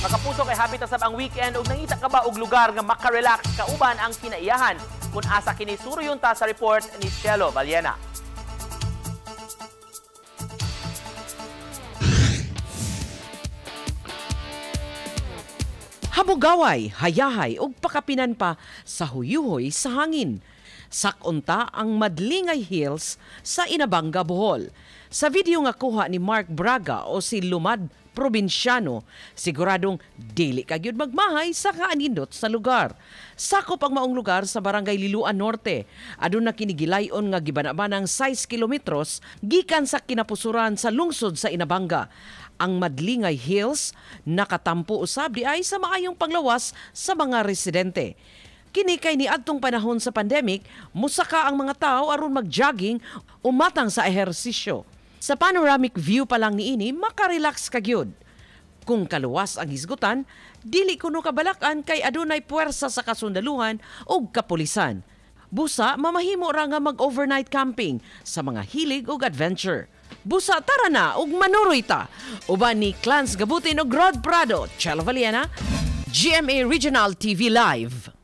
Makapuso, kay hapit na sab ang weekend, ug nangita ka ba og lugar nga makarelax kauban ang kinaiyahan? Kung asa kini, suruyon ta sa report ni Cielo Vallena. Hamugaway, hayahay ug pakapinan pa sa huyuhoy sa hangin. Sakunta ang Madlingay Hills sa Inabanga, Bohol. Sa video nga kuha ni Mark Braga o si Lumad Probinsyano, siguradong dili ka gyud magmahay sa kaanindot sa lugar. Sakop ang maong lugar sa Barangay Liloan Norte. Aduna kini gilayon nga gibanabanang 6 kilometros gikan sa kinapusuran sa lungsod sa Inabanga. Ang Madlingay Hills nakatampo usab di ay sa maayong panglawas sa mga residente. Kini kay niadtong panahon sa pandemic, musaka ang mga tao aron mag-jogging, umatang sa ehersisyo. Sa panoramic view pa lang niini, makarelax ka gyud. Kung kaluwas ang hisgutan, dili kuno kabalakan kay adunay puwersa sa kasundaluhan ug kapulisan. Busa mamahimo ra nga mag-overnight camping sa mga hilig og adventure. Busa tara na ug manuroy ta. Uban ni Clans Gabutin ug Rod Prado, Chelo Valiena, GMA Regional TV Live.